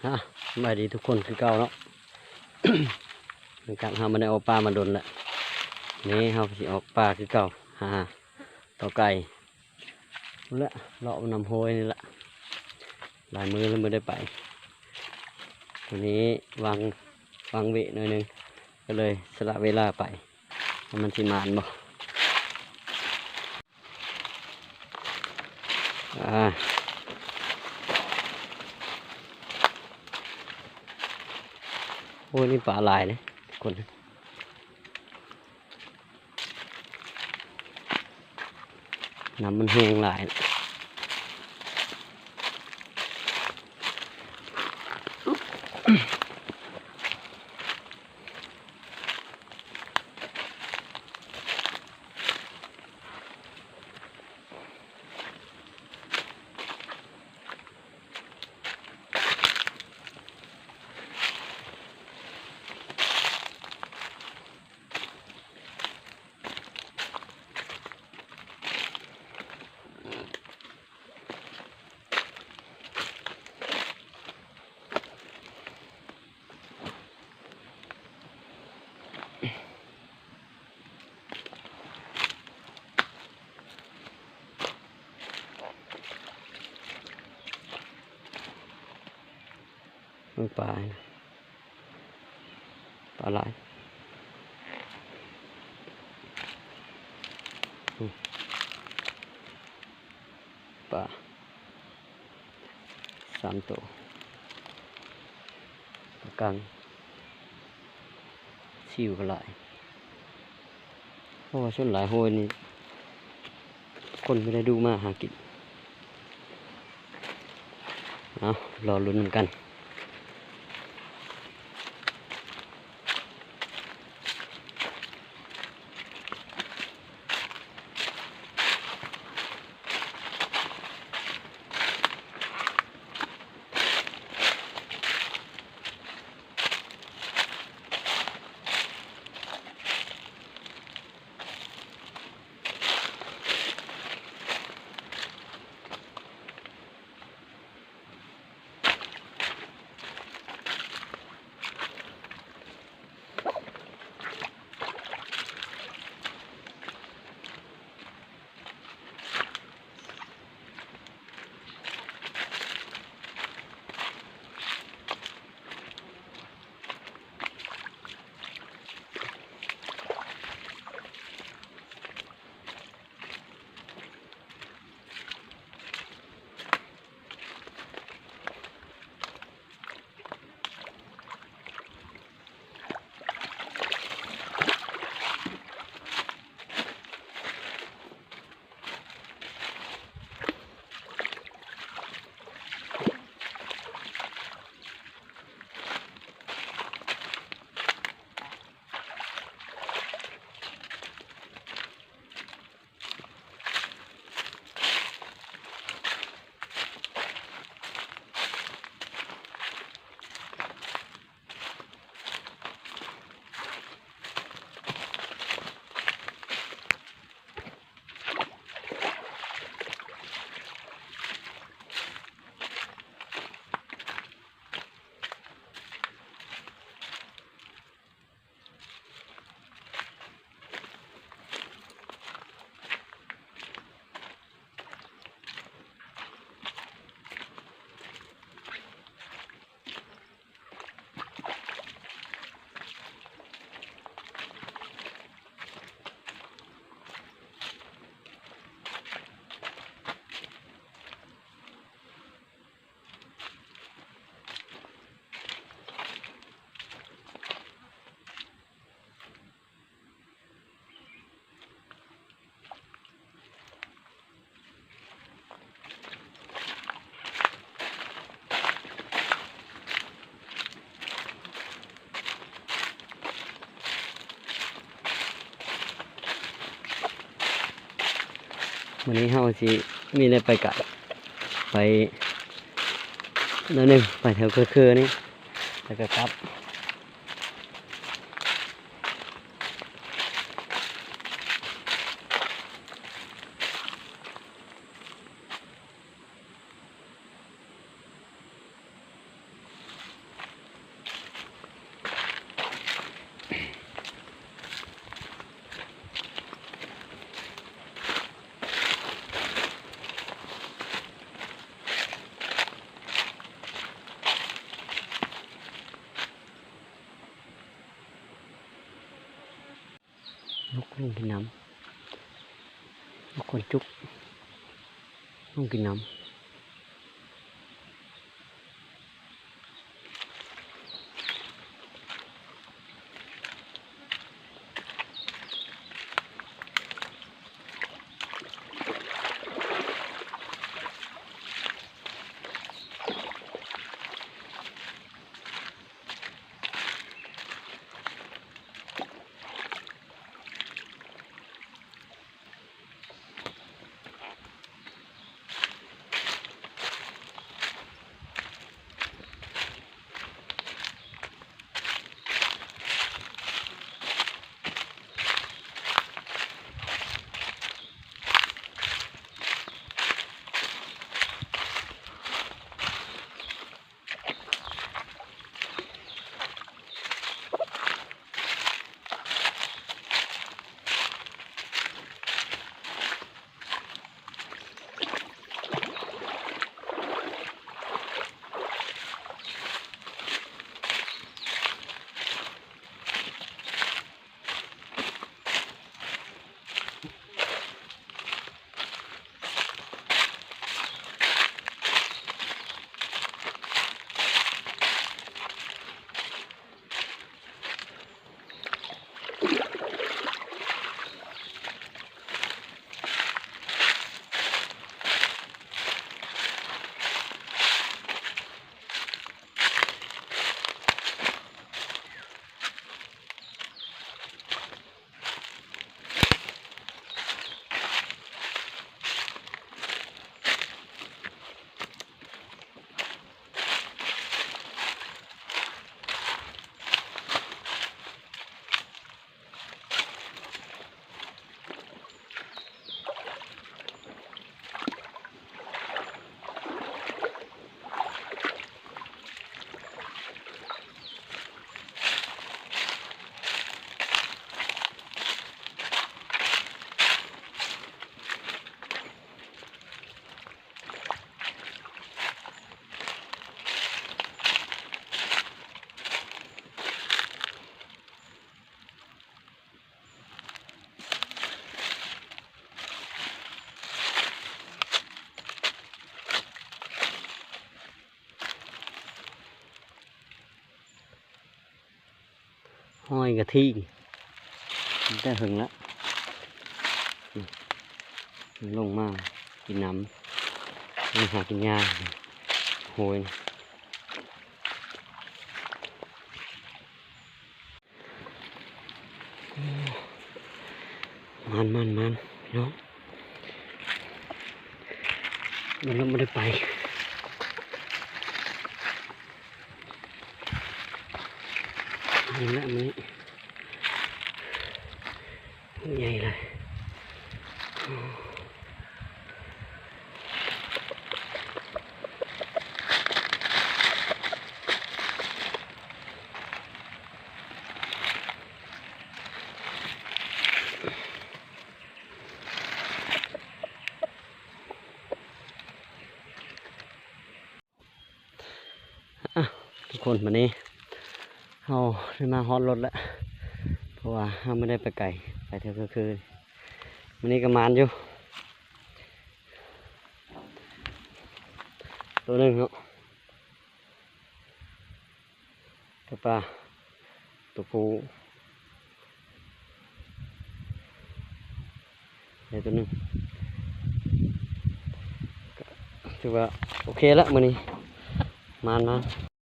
ອ່ະ ສະບາຍດີທຸກຄົນຄືເກົ່າເນາະ. ຫຼັງຈາກເຮົາບໍ່ໄດ້ອອກປ່າມາດົນແລ້ວ ນີ້ເຮົາກໍຊິອອກປ່າຄືເກົ່າ ຫາຕໍ່ໄກ່. ພຸ້ນແຫຼະ ເລາະນຳຫ້ວຍນີ້ແຫຼະ ຫຼາຍມື້ແລ້ວບໍ່ໄດ້ໄປ. ວັນນີ້ວາງ ວາງເວະໜ້ອຍໜຶ່ງ ກໍເລີຍສະຫຼະເວລາໄປ ວ່າມັນຊິໝານບໍ່. ອ່າ ໂອ້ຍ ນີ້ປາຫຼາຍເດ້ທຸກຄົນ. ນ້ຳມັນແຮງຫຼາຍ. ເບິ່ງປາ ປາຫຼາຍ ປາສາມໂຕ ປາກັງ ຊິວກໍຫຼາຍ. ເພາະວ່າສ່ວນຫຼາຍຫ້ວຍນີ້ ຄົນບໍ່ໄດ້ດຸມາຫາກິນ. ເອົາ ລໍລຸ້ນນຳກັນ. ມື້ນີ້ເຮົາຊິມີແນວໄປກະ ໄປໜ້ອຍໜຶ່ງ ໄປແຖວເຄືໆນີ້ ແລ້ວກໍກັບ. ເ ນົກລົງກິນນ້ຳ ນົກຂົນຈຸກລົງກິນນ້ຳ. ຫ້ອຍກະທິງ ແຕ່ເຫິງລະ ລົງມາກິນນ້ຳ ລົງຫາກິນຫຍ້າ ໂຫຍ. ມານໆໆ ພີ່ນ້ອງ ມັນຍັງບໍ່ໄດ້ໄປ ນີ້ແຫຼະ ມື້ນີ້ ໃຫຍ່ຫຼາຍ. ອ່ະ ທຸກຄົນ ບາດນີ້ເຮົາໄດ້ມາຮອດລົດແລ້ວ ເພາະວ່າເຮົາບໍ່ໄດ້ໄປໄກ ໄປເທື່ອຄືນ. ມື້ນີ້ກະໝານຢູ່ ໂຕໜຶ່ງເນາະ ກະປາ ໂຕຜູ້ ໄດ້ໂຕໜຶ່ງ ກະຖືວ່າໂອເຄລະມື້ນີ້ ໝານໆ.